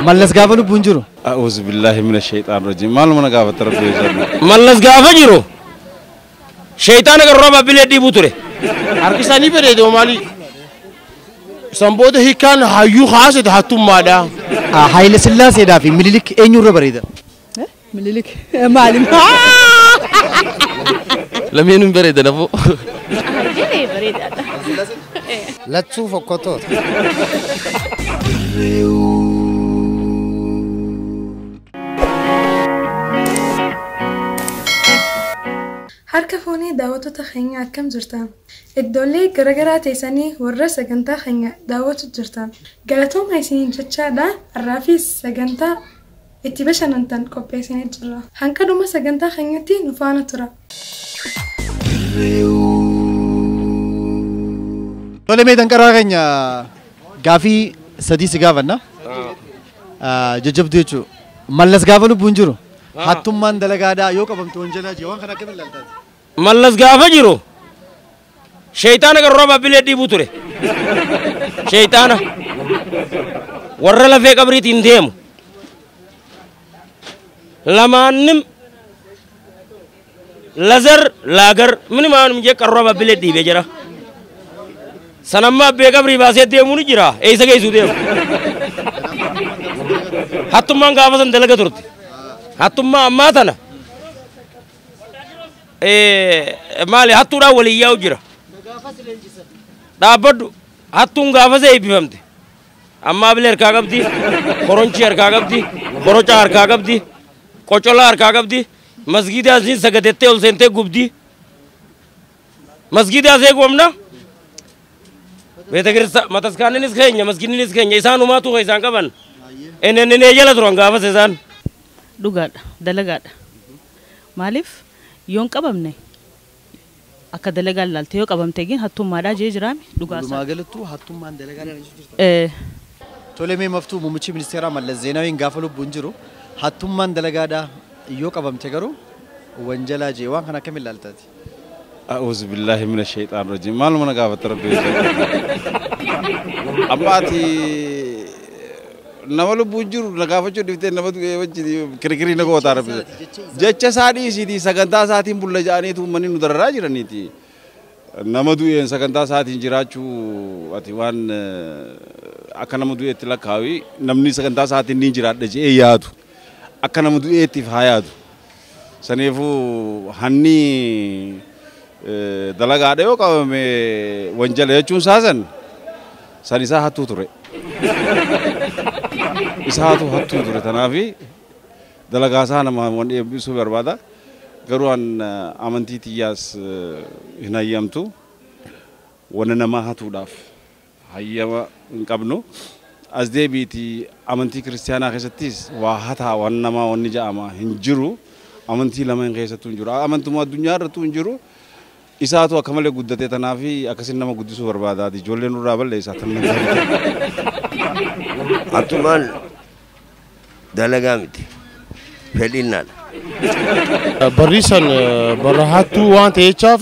Mallas gaafa lubbuun jiru. A'uuzu billaahi mina shayxaan rajiim. Maaluma na gaafata rabbi jedhu. Mallas gaafa jiru shayxaana garuu baabbilee dhiibuu ture. Harki isaanii bareedu maali? San booda hiikaan hayyuu haasete hattummaadha. Haayile Sillaaseedhaa fi Minilik eenyurra bareeda? Minilik maali? Lameenuu hin bareedan afoo. Hayilee bareedaadha. Lachuu fokkottoota. Harka fuunee daawwattoota keenya akkam jirtan? Iddoolee garaagaraa teessanii warra sagantaa keenya daawwatu jirtan. Galatooma isiniin jechaadha. Har'aafis sagantaa itti bashannantan qopheessinee jirra. Hanga dhuma sagantaa keenyatti nu faana tura. Tole mee danqaraa keenya gaafii sadii si gaafanna. Jajjabduu jechuudha. Mallas gaafa lubbuun jiru. Hattummaan dalagaadhaa yoo qabamte wanjalaa jee waan kana akkamiin ilaaltaati? Mallas gaafa jiru shayxaana garuu baabbilee dhiibuu ture. Shayxaana warra lafee qabriitiin deemu. Lamaannim lazar laagar minimaanum jee qarroo baabbilee dhiibee jira. Sanamma abbee qabrii baasee deemuu ni jira. Eessa geessuu deemu? Hattummaan gaafa san dalaga turte. Hattummaa ammaa tana maali hattuudhaan waliin yaa'u jira. Dhaabbadhu hattuun gaafa isa eebbifamte. Amma abilee harkaa qabdi, koronchii harkaa qabdi, korocaa harkaa qabdi, qocolaa harkaa qabdi, masgiida asiin sagadettee ol seentee gubdi. Masgiida asee gubamna. Beeta mataskaanninis keenya, masgiidnis keenya isaanumaatu isaan qaban. Inni jala turan gaafas isaan. Dhugaadha, dalagaadha. Maaliif yoon qabamne akka dalagaan laalte yoo qabamte gin hattummaadhaa jee jiraame dhugaasa. Walumaa galattuu hattummaan dalagaadhaan jirta. Tole mee maftuu muummichi ministeeraa Mallas Zeenaawiin gaafa lubbuun jiru hattummaan dalagaadhaa yoo qabamte garuu wanjalaa jee waan kana akkamiin ilaaltaati? A'uuzu billaahi mina shayxaan rajiim. Maaluma na gaafata rabbi jedhu. Amma ati nama lubbuun jiru na gaafachuu dhiftee nama wajjin kirkirii na gootaa rabbi. Jecha isaa dhiisiitii sagantaa isaatiin bulla jedhaniitu uummanni nu dararaa jiraniiti. Nama du'een sagantaa isaatiin jiraachuu ati waan akka nama du'eetti lakkaawi namni sagantaa isaatiin ni jiraadha jedhee yaadu. Akka nama du'eettiif haa yaadu. Saniifuu hanni dalagaadha yoo qabame wanjala jechuun saasan san isaa hattuu ture. Isaatu hattuu ture tanaafi dalagaa isaa nama waan eebbisuu barbaada. Garuu an amantii tiyyaas hin hayyamtu. Wanna namaa hatuudhaaf hayyama hin qabnu. As deebiitii amantii kiristaanaa keessattis waa hataa waan namaa wanni jedhama hin jiru. Amantii lameen keessattuu hin jiru. Amantuma addunyaa irrattuu hin jiru. Isaatu akka malee guddatee tanaafi akkasiin nama guddisuu barbaada. Ijoolleen nurraa balleessaa tan nama. Hattummaan dalagaa miti. Fedhinnaadha. Barri san barra hattuu waan ta'echaaf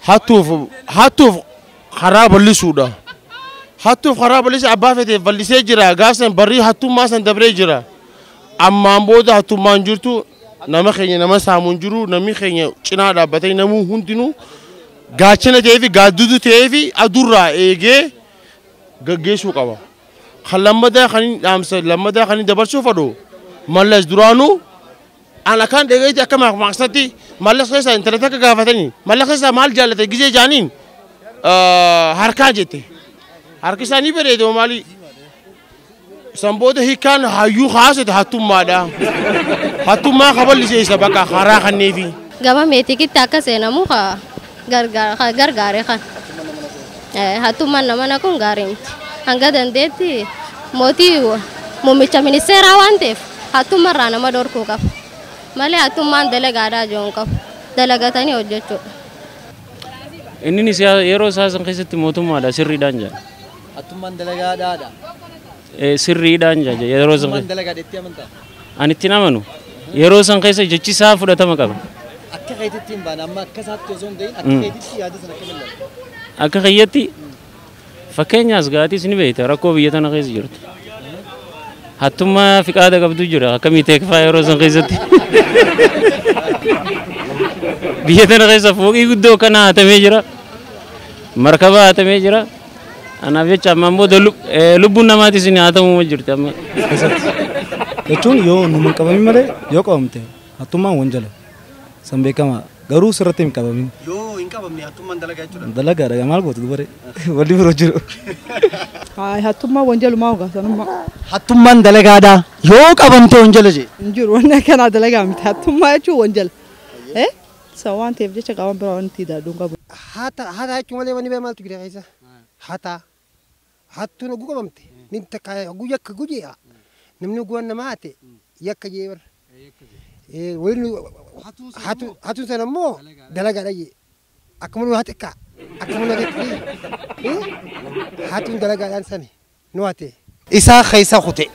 hattuuf karaa bal'isuudha. Hattuuf karaa bal'isee abbaa feteef bal'isee jira. Gaafsan barri hattummaa san dabree jira. Ammaan booda hattummaan jirtu nama keenya nama saamuun jiru namni keenya cinaa dhaabbatee namuu hundinuu gaachana ta'ee fi gaaddudu ta'ee fi adurraa eegee gaggeessuu qaba. Kan lammadaa kan dhaamsa lammadaa kan dabarsuu fedhu Mallas duraanuu an akkaan dhageetti akka maqsatti Mallas keessaa intala takka gaafatanii Mallas keessaa maal jaallate gizee jaaniin harkaa jette. Harki isaanii bareedu maali? San booda hiikaan hayyuu haasete hattummaadha. Hattummaa kaballisee isa bakka karaa kanneefi. Gama meetikitti akka seenamu gargaare kan. Hattummaan nama naquun gaarii miti. Hanga dandeetti mootii muummicha ministeeraa waan ta'eef hattummaarraa nama dhorkuu qaba. Malee hattummaan dalagaadhaa jiruun qabu. Dalagatanii hojjechuudha. Inni yeroo isaa san keessatti mootummaadha sirriidhaan jira. Hattummaan dalagaadhaadha. Sirriidhaan jira yeroo san. Hattummaan dalagaadha itti amantaa? Ani itti amanu yeroo san keessa jechi isaa fudhatama qaba. Akka keetitti hin baane amma akka isaatti osoo hin ta'in akka keetitti yaada sana akkamiin ilaalta? Akka kiyyatti Fakkeenyaas gaatiis ni beekta rakkoo biyya tana keessa jirtu. Hattummaa fiqaada qabdu jira akkamii teekfaa yeroo san keessatti. Biyya tana keessa fooqii guddoo kana hatamee jira. Markaba hatamee jira. Anaaf jecha amma immoo lubbuun namaatis ni hatamuu jirti amma. Jechuun yoo nu hin qabamin malee yoo qabamte hattummaan wanjala san beekama garuu sirratti hin qabamin. Yoo hin qabamne hattummaan dalagaa jechuudha. Dalagaadha maal gootu dubare walli biroo jiru. Hattummaan wanjalumaa hogaasanummaa. Hattummaan dalagaadha yoo qabamte wanjala jee. Hin jiru wanni akkanaa dalagaa miti hattummaa jechuun wanjala. Isa waan ta'eef jecha qaban biraa wanti daadhuun qabu. Hata hata jechuun malee wanni bira maaltu jira keessa? Hata hattuun oguu qabamte ni takka oguu yakka gujee namni oguu nama hate yakka jee bara. Waliin hattuun sana immoo dalagaadha jee akkuma nu hate kaa akkuma nu hate hattuun dalagaadhaan sani nu hate. Isaa keessa kute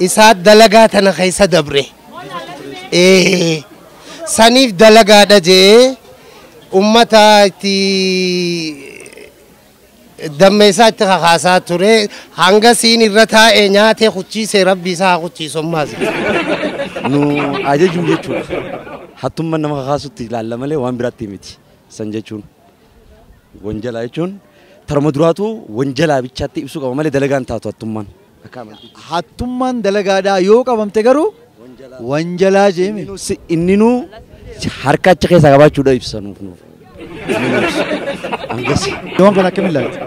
isaa dalagaa tana keessa dabre saniif dalagaadha jee ummata itti dammeessaa itti kakaasaa ture hanga siin irra taa'ee nyaatee kuchiisee rabbi isaa haa kuchiisu ammaas. Nu ajajuu jechuudha. Hattummaan nama kakaasutti ilaalla malee waan biraatti miti. San jechuun wanjalaa jechuun tarma duraatu wanjalaa bichaatti ibsuu qaba malee dalagaan taatu hattummaan. Hattummaan dalagaadhaa yoo qabamte garuu wanjalaa jeeme. Inninuu harka achi keessaa qabaachuudha ibsa nuuf nuuf. Waan kana akkamiin ilaalta?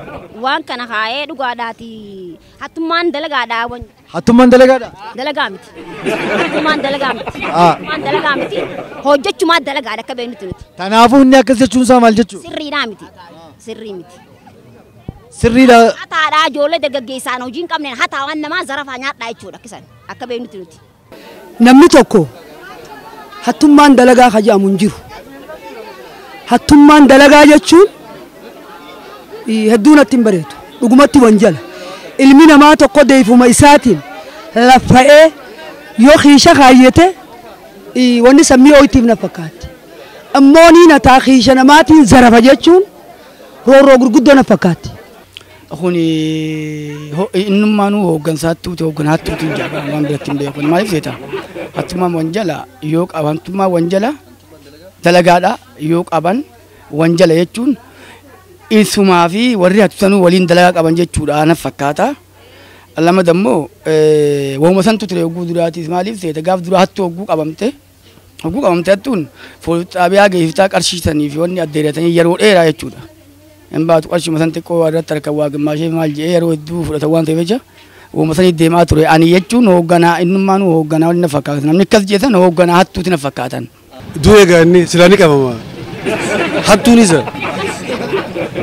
Waan kana kaa'ee dhugaadhaati. Hattummaan dalagaadhaa. Hattummaan dalagaadhaa? Dalagaa miti. Hattummaan dalagaa miti. Hattummaan dalagaa miti. Hojjechumaa dalagaadha akka beeknutti nuti. Kanaafuu inni akkas jechuun isaa maal jechuudha? Sirriidhaa miti. Sirrii miti. Sirriidha. Hataadhaa ijoollee dargaggeessaan hojii hin qabneen hataa waan namaa zarafaa nyaadhaa jechuudha akkisan akka beeknutti nuti. Namni tokko hattummaan dalagaa kan jedhamu hin jiru. Hattummaan dalagaa jechuun hedduu natti hin bareedu. Dhugumatti wanjala. Ilmi namaa tokko deefuma isaatiin laffa'ee yoo kiisha kaayyate wanni sammii ooyitiif na fakkaatti. Ammoo ni nataa kiisha namaatiin zarafa jechuun roorroo gurguddoo na fakkaatti. Kuni innummaanuu hooggansaattuuti hoogganaattuuti hin jedhamu waan biratti hin beeku. Maaliif seeta? Hattummaan wanjala yoo qaban hattummaan wanjala dalagaadha yoo qaban wanjala jechuun isumaa fi warri hattusanuu waliin dalagaa qaban jechuudha na fakkaata. Lama dammoo waanuma santu ture hogguu duraatiis maaliif seeta gaaf dura hattuu hogguu qabamte hattuun xaabiyaa geessiftaa qarshiisanii fi wanni addeeratanii yeroo dheeraa jechuudha. Hin baatu qarshii san xiqqoo irratti harka waa gimmaashee maal jedhee yeroo hedduu fudhatan waan ta'eef jecha waanuma sanii deemaa ture. Ani jechuun hoogganaa innummaanuu hoogganaa waliin na fakkaatan namni akkas jedhan hoogganaa hattuuti na fakkaatan. Du'e gaanni silaa ni qabama. Hattuun isa.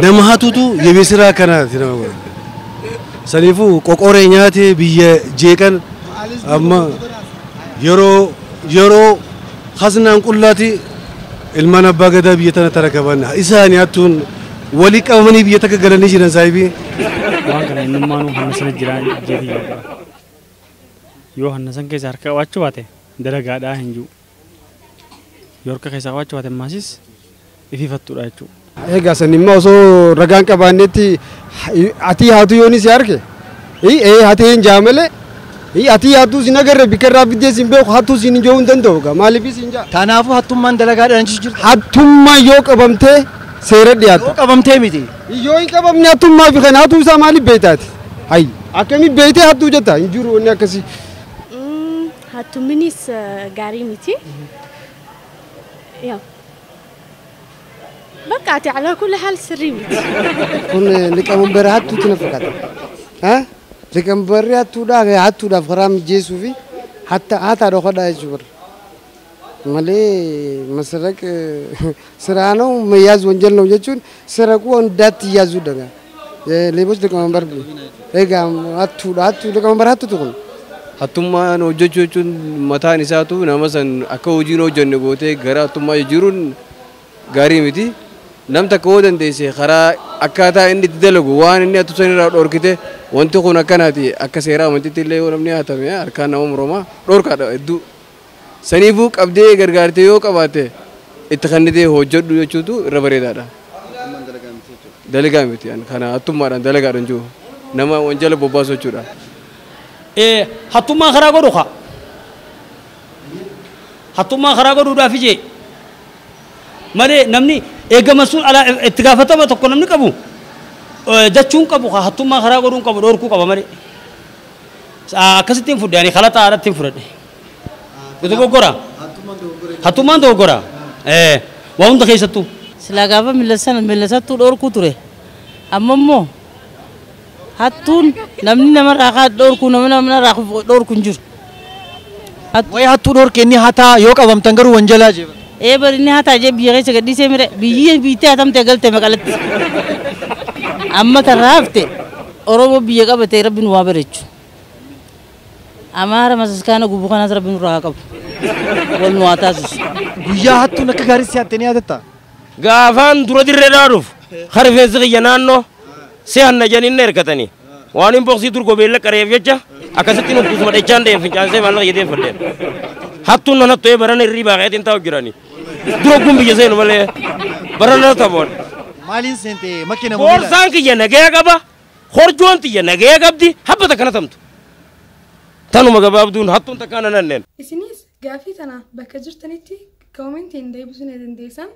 Nama hatuutu yebeesiraa kanaati nama godha. Saniifuu qoqoree nyaatee biyya jeeqan amma yeroo khasnaan qullaati ilmaan abbaa gadaa biyya tana tarakaban isaanii hattuun walii qabamanii biyya takka galanii jiran saahibii. Waan kana innummaanuu hanna sana jiraan jeetii yaada. Yoo hanna san keessa harka qabaachuu baate dalagaadhaa hin jiru. Yoo harka keessa qabaachuu baate ammasis ififattuudha jechuudha. Egaa san immoo osoo ragaan qabaannetti ati haatu yooni si arge ati hin jaamale ati haatu sin agarre bikka irraa fiddee sin beeku hattuu sin hin hin danda'u gaa maaliif sin jaa. Kanaafuu hattummaan dalagaadhaan jechuudha. Hattummaan yoo qabamtee seera dhiyaata. Yoo qabamtee miti. Yoo hin qabamne hattummaa fi kana hattuu isaa maaliif beektaati? Hayi akkamitti beektee hattuu jetta hin jiru wanni akkasii. Hattumminis gaarii miti. Yaa. በቃ على كل حال سري مت kun liqamanbarri hattuutti na fakkaata. Liqamanbarri hattuudhaaf karaa mijeessuu fi hataa dhokodhaa jechuudha. Malee masaraq ስራ ነው መያዝ ወንጀል ነው jechuun ስረቁ እንዳትያዙ ደጋ ሌቦች liqamanbar egaa hattuudha hattuu liqamanbar hattuutu kun. Hattummaan hojjechuu jechuun mataan isaatu nama san akka hojiin hojjenne gootee gara hattummaa jijjiiruun gaarii miti. Nam takka yoo dandeesse karaa akkaataa inni itti dalagu waan inni hattu san irraa dhorkite wanti kun akkanaati akka seera amantiitti illee yoo namni hatame harkaan nama muramaa dhorkaadha hedduu. Saniifuu qabdee gargaartee yoo qabaatte itti kennitee hojjedhu jechuutu irra bareedaadha. Dalagaa miti kana hattummaadhaan dalagaadhaan jiru nama wanjala bobbaasu jechuudha. Hattummaa karaa godhu kaa. Hattummaa karaa godhuudhaaf ijee malee namni eegama sun alaa itti gaafatama tokko namni qabu jechuun qabu kaa hattummaa karaa godhuun qabu dhorkuu qaba malee. Akkasittiin fudhe ani kalataa haadhattiin fudhadhe. Dogoggora. Hattummaan dogoggora. Waa hunda keessattuu. Silaa gaafa millasattuu dhorkuu ture. Amma immoo hattuun namni namarraa kaa dhorkuu namni namarraa dhorku hin jiru. Wayi hattuu dhorke inni hataa yoo qabamtan garuu wanjalaa jee. Ee bari inni hataa jee biyya keessa gadhiisee mire biyyi biittee hatamtee galte maqalatti. Amma tarraa hafte Oromoo biyya qabatee rabbi nu waa bareechu. Amaara masaskaana gubuu kanaas rabbi nurraa haa qabu. Wal nu haa taasisu. Guyyaa hattuun akka gaarii si hatte ni yaadatta? Gaafaan dura dirree dhaaduuf rifeensi kiyya naannoo si hanna jedhanii ergatanii waan hin boqsii dur gobeella qareef jecha akkasitti nu kusuma dhechaan deem fincaansee maallaqa jedhee fadheen. Hattuun nan hattu'ee barana irrii baaqeetiin taa'u jiranii. Dura kun biyya seenu malee barana taboon. Maaliin seente makiina Boorsaan kiyya nagaya qaba. Horjoon tiyya nagaya qabdi habbata kana tamtu. Tanuma gabaabduun hattuun takkaan nanneen. Isinis gaafii tana bakka jirtanitti koomentiin deebisuu ni dandeessan.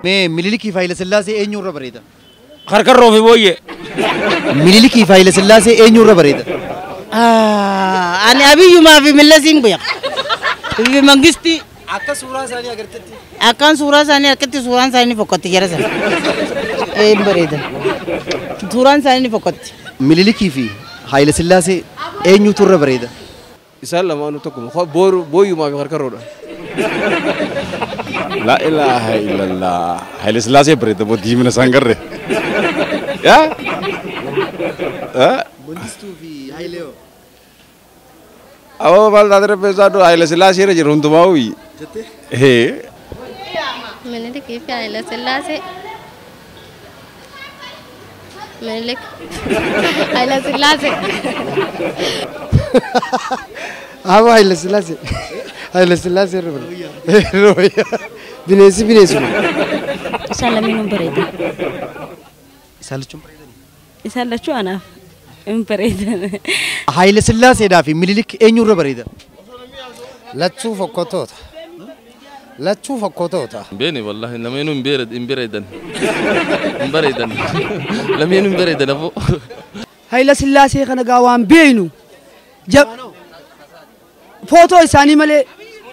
Mee Minilikii fi Haayila Sillaasee eenyurra bareeda? Harkarroo fi booyyee. Minilikii fi Haayila Sillaasee eenyurra bareeda? Ani Abiyyumaa fi Millasiin beeka. Fi Mangistii. Akka suuraa isaanii agartetti. Akkaan suuraa isaanii harkatti suuraan isaanii ni fokkotti jara sana. Hin bareedan. Suuraan isaanii ni fokkotti. Minilikii fi Haayila Sillaasee eenyutu irra bareeda? Isaan lamaanuu tokkuma booyyumaa fi harkarroodha. La ilaha illallah. Haile Sillaasee bareeda boo diimina isaan garre. Yaa? Mangistuu fi Hayilee hoo? Aboo maal taatee rifeensaa dura Haile Sillaasee irra jiru hundumaa uyi. Jettee? Hee. Minilikii fi Haile Sillaasee. Minilik. Haile Sillaasee. Aboo Haile Sillaasee. Haile Sillaasee irra bareeda. Bineensi bineensuma. Isaan lameenuu bareedan. Isaan lachuun bareedanii? Isaan lachuu anaaf hin bareedan. Haayile Sillaaseedhaa fi Minilik eenyurra bareeda? Lachuu fokkottoota. Lachuu fokkottoota. Beeni wallahi lameenuu hin bareedan. Hin bareedan. Lameenuu hin bareedan afoo. Haayile Sillaasee kana gaa waan beeynu. Footoo isaanii malee.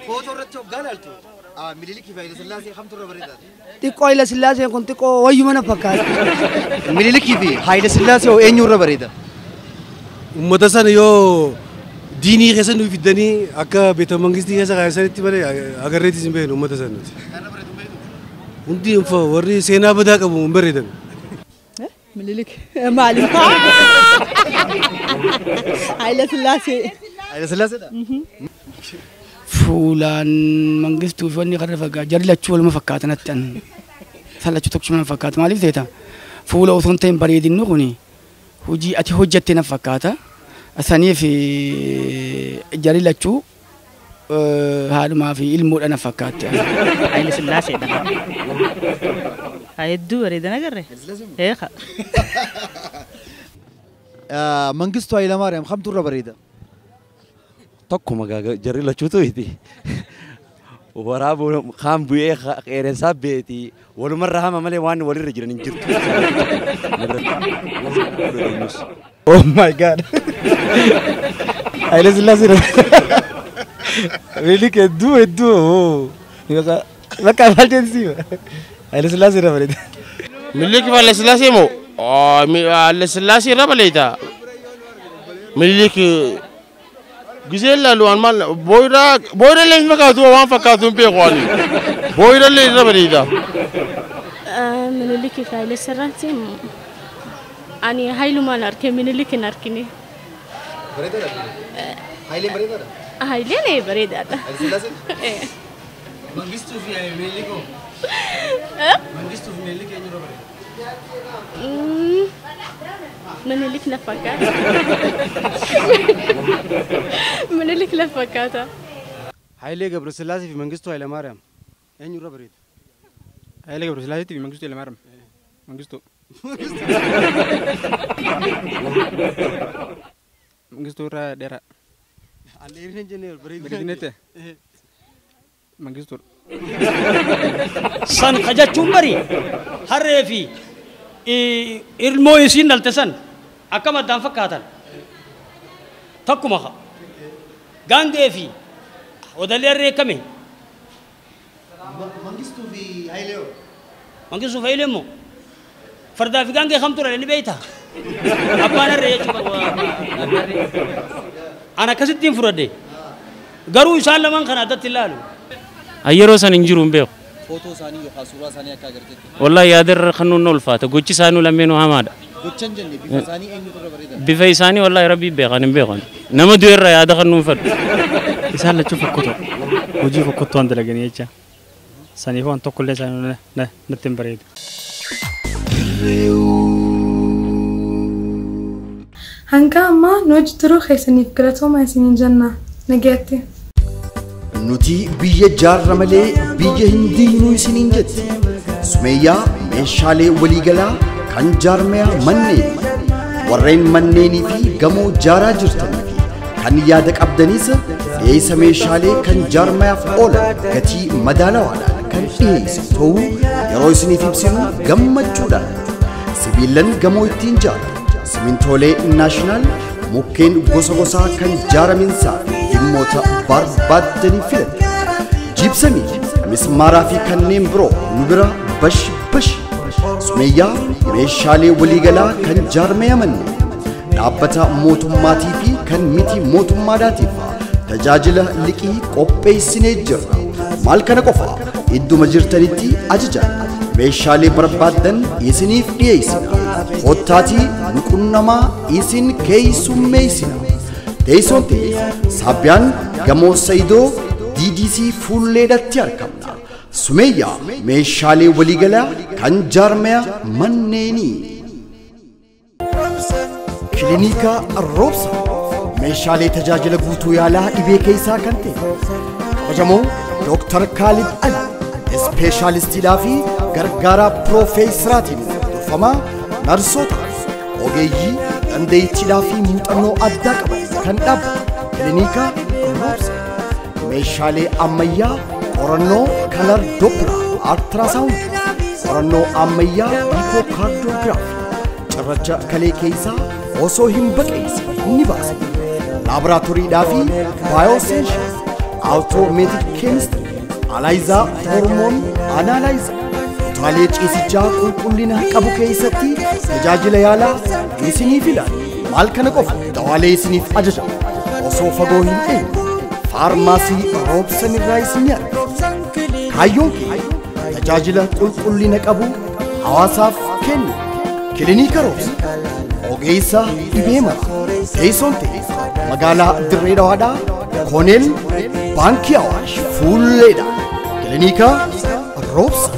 Footoo irratti hoggaa ilaaltu Minilikii fi Haayile Sillaasee kamtu irra bareedaa? Xiqqoo Haayile Sillaaseen kun xiqqoo wayyuma na fakkaata. Minilikii fi Haayile Sillaasee hoo eenyu irra bareeda? Uummata sana yoo diinii keessa nu fiddanii akka beeta mangistii keessa kaayessanitti malee agarreetis hin beeknu uummata sana nuti. Hundi warri seenaa badaa qabu hin bareedan. Minilik maali? Haayile Sillaasee. Haayile Sillaaseedha? Fuulaan Mangistuu fi wanni karra fakkaata jarri lachuu waluma fakkaatan an isaan lachuu tokkichuma na fakkaata maaliif ta'eeta fuula osoo hin ta'in bareedinni kuni hojii ati hojjatte na fakkaata saniif jarri lachuu haadhumaa fi ilmoodha na fakkaatti. Haayile Sillaaseedha. Hedduu bareedan agarre. Eeqa. Mangistuu Hayilamaariyaam kamtu irra bareeda? Tokkuma jarri lachuutu iti. Waraabuu kaan bu'ee qeerransaa beeti walumarra hama malee waan walirra jiran hin jirtu. Oh my God. Haile Sillaasee Minilik hedduu hedduu. Bakka maal jedhisi? Haile Sillaasee irra bareeda. Minilik fi Haile Sillaasee moo? Haile Sillaasee irra bareeda. Minilik ጊዜ ላሉ አልማል ቦይራ ቦይራ ላይ መካቱ ዋን ፈካቱ ቢቆኒ ቦይራ ላይ ረበሪዳ ምኒልክ ኃይለ ሥላሴ አኒ ኃይሉ ማን አርኬ ምኒልክ ናርኪኒ በሬዳ ኃይሌ በሬዳ ኃይሌ ነው በሬዳ ኃይለ ሥላሴ መንግስቱ ፊ ምኒልክ መንግስቱ ፊ ምኒልክ የኙ ረበሪዳ Minilik na fakkaata. Minilik na fakkaata. Hayilee Gabrasillaasee fi Mangistuu Hayilamaariyaam eenyurra bareeda? Hayilee Gabrasillaasee fi Mangistuu Hayilamaariyaam. Mangistuu. Mangistuu irraa dheeraa. Dheerina hin jenne bareedina. Bareedina Mangistuu. San kajachuun bari harree fi ilmoo isiin dhalte san akkam addaan fakkaatan takkuma ka gaangee fi odalee harree kame. Mangistuu fi Hayilee. Mangistuu fi Hayilee immoo fardaa fi gaangee kam ture ni beektaa? Abbaan harree jechuudha. An akkasittiin fudhadhe garuu isaan lamaan kana addatti ilaalu. Yeroo san hin jiru hin beeku. Footoo isaanii yookaan suuraa isaanii akka agarteetti. Wallahi yaadarra kan nuun ulfaata. Gochi isaanii lameenuu hamaadha. Gocha hin jenne bifa isaanii eenyutu irra bareeda? Bifa isaanii wallahi rabbii beekan hin beekan. Nama du'e irra yaada kan nuun fedhu. Isaan lachuu fokkotoo. Hojii fokkotoo waan dalaganii jecha. Saniif waan tokkollee isaanii natti hin bareedu. Hanga ammaa nu hojii turuu keessaniif galatooma isiniin jenna. Nagaatti. Nuti biyya jaarra malee biyya hin diinuu isiniin jetti. Sumeeyyaa meeshaalee waliigalaa kan jaarmeyaa manneen warreen manneenii fi gamoo jaaraa jirtanii fi kan yaada qabdanis dhiyeessa meeshaalee kan jaarmeyaaf oolan gatii madaalawaadhaan kan dhiyeessu ta'uu yeroo isiniif ibsinu gammachuudhaan sibiilan gamoo ittiin jaaran simintoolee naashinaal mukkeen gosa gosaa kan jaaraminsaa dhimmoota barbaaddanii filatu. Jibsamii, mismaaraa fi kanneen biroo nu bira bash bash. Sumeeyyaa meeshaalee waliigalaa kan jaarmaya manneen dhaabbata mootummaatii fi kan miti mootummaadhaatiif tajaajila liqii qopheessinee jirra. Maal kana qofa idduma jirtanitti ajajaa meeshaalee barbaaddan isiniif dhiyeessina. Kottaatii nu qunnamaa isin keessummeessina. Teessoon teenya Saabbiyaan Gamoo Sayidoo DDC fuulleedhatti argamna. Sumeeyyaa meeshaalee waliigalaa kan jaarmaya manneenii. Kilinika Roobsa meeshaalee tajaajila guutuu yaalaa dhibee keessaa kan ta'e kabajamoo Dooktar Kaalid Ali ispeeshaalistiidhaa fi gargaaraa piroofeesaraatiin durfamaa narsoota ogeeyyii dandeettiidhaa fi muuxannoo addaa qaban kan dhaabbatu kilinika Roobsa meeshaalee ammayyaa qorannoo kalar doppler ultrasound qorannoo ammayyaa echocardiography cirracha kalee keessaa osoo hin baqeessin ni baasa. Laaboraatooriidhaa fi baayooseenshaal automatic chemistry alaayiza hormoon analaayiza kutaalee ciisichaa qulqullina qabu keessatti tajaajila yaalaa isiniif ilaala. Maal kana qofa dawaalee isiniif ajaja osoo fagoo hin deemne faarmaasii Roobsan irraa isin arga. Kaayyoon keenya tajaajila qulqullina qabu hawaasaaf kennu. Kilinika Roobsa ogeessa dhibee mara teessoon ta'e magaalaa Dirree Dhawaadhaa Kooneel Baankii Awaash fuulleedha. Kilinika Roobsa.